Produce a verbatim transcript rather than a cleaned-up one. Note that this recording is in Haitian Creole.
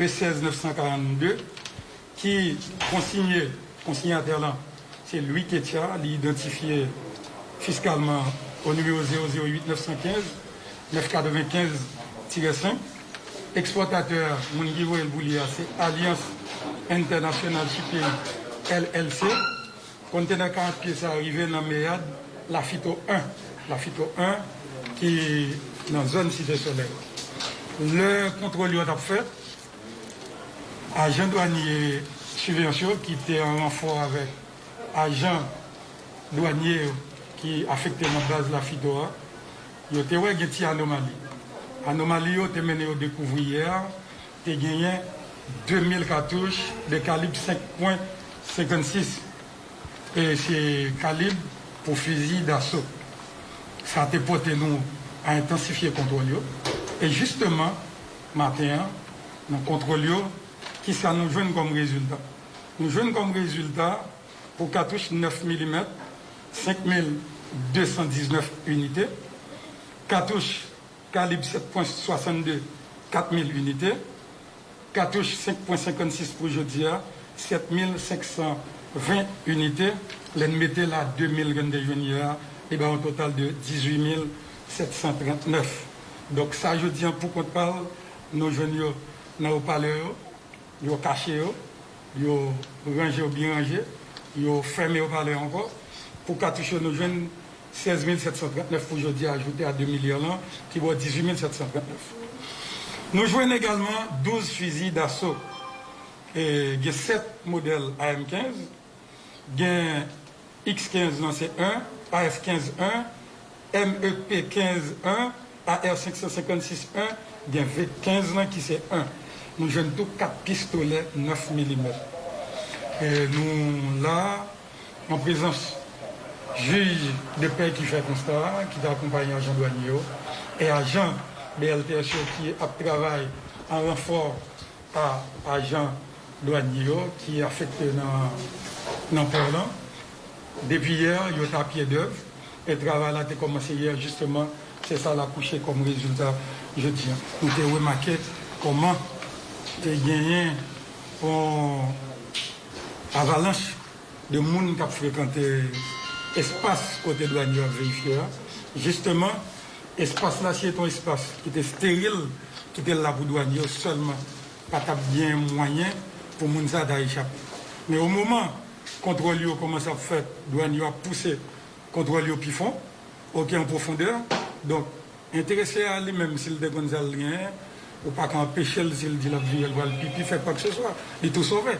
sèz nèf san karannde, ki konsinye, konsinyatè lan, se Louis Ketia, li idantifye fiskalman o nimewo zewo zewo uit nèf san kenz, nèf katrevenkenz tirè senk. Ekspòtatè, moun ki voye l pou li a, se Alliance International Shipping L L C. Kontenè karant pye sa a rive nan meyad Lafito en, Lafito en ki nan zòn Site Solèy. Lè kontwòl yo t ap fèt, ajan dwanye siveyans yo ki te an ranfò avèk ajan dwanye yo ki afekte nan baz Lafito a, yo te wè gen ti anomali. Anomali yo te mennen yo dekouvri yè a, te genyen de mil katouch de kalib senk pwen senkannsis, e se kalib pou fizi daso. Sa te pote nou a entansifye kontwòl yo. E jisteman, maten an, nan kontwòl yo, kisa nou jwenn kòm rezilta? Nou jwenn kòm rezilta pou katouch nèf milimèt, senk mil de san diznèf inite, katouch kalib sèt pwen swasannde, kat mil inite, katouch senk pwen senkannsis pou jodi a, sèt mil senk san ven inite, lè n mete l a de mil ke n te jwenn yè a, li ba yon total de dizuit mil sèt san trannèf. Donk, sa jodi a, pou kont pa l, nou jwenn yo nan opalè yo, yo kache yo, yo ranje yo byen ranje, yo fèmen opalè ankò. Pou katouch yo, nou jwenn sèz mil sèt san trannèf pou jodi a, ajoute a de mil yè lan, ki ba w dizuit mil sèt san trannèf. Nou jwenn egalman douz fizi daso. E, gen sèt modèl A M kenz, gen X kenz lan se en, A F kenz en, M E P kenz en, A R senk san senkannsis en, gen V kenz lan ki se en. Nou jwenn tou kat pistolè nèf milimèt. E nou la, an prezans jij de pè ki fè konsta a, ki te akonpaye ajan dwanye yo, e ajan B L T S yo ki ap travay an ranfò a ajan dwanye yo ki afekte nan, nan pò lan. Depi yè, yo t a pye dèv, e travay la te kòmanse yè, jisteman, se sa l akouche kòm rezilta jodi a. Nou te remake kòman te genyen yon avalanch de moun k ap frekante espas kote dwanye yo ap verifye a. Jisteman, espas la, si se te yon espas ki te esteril, ki te la pou dwanye yo sèlman, pa t ap gen mwayen pou moun sa ta echape. Men o moman kontwòl yo kòmanse ap fèt, dwanye yo ap pouse kontwòl yo pi fon, oke, an pwofondè. Donk, enterese a li menm, si l te konn sa l genyen, ou pa ka anpeche l, si l di l ap vire, l pral pipi, fè kwakeseswa, li tou sove.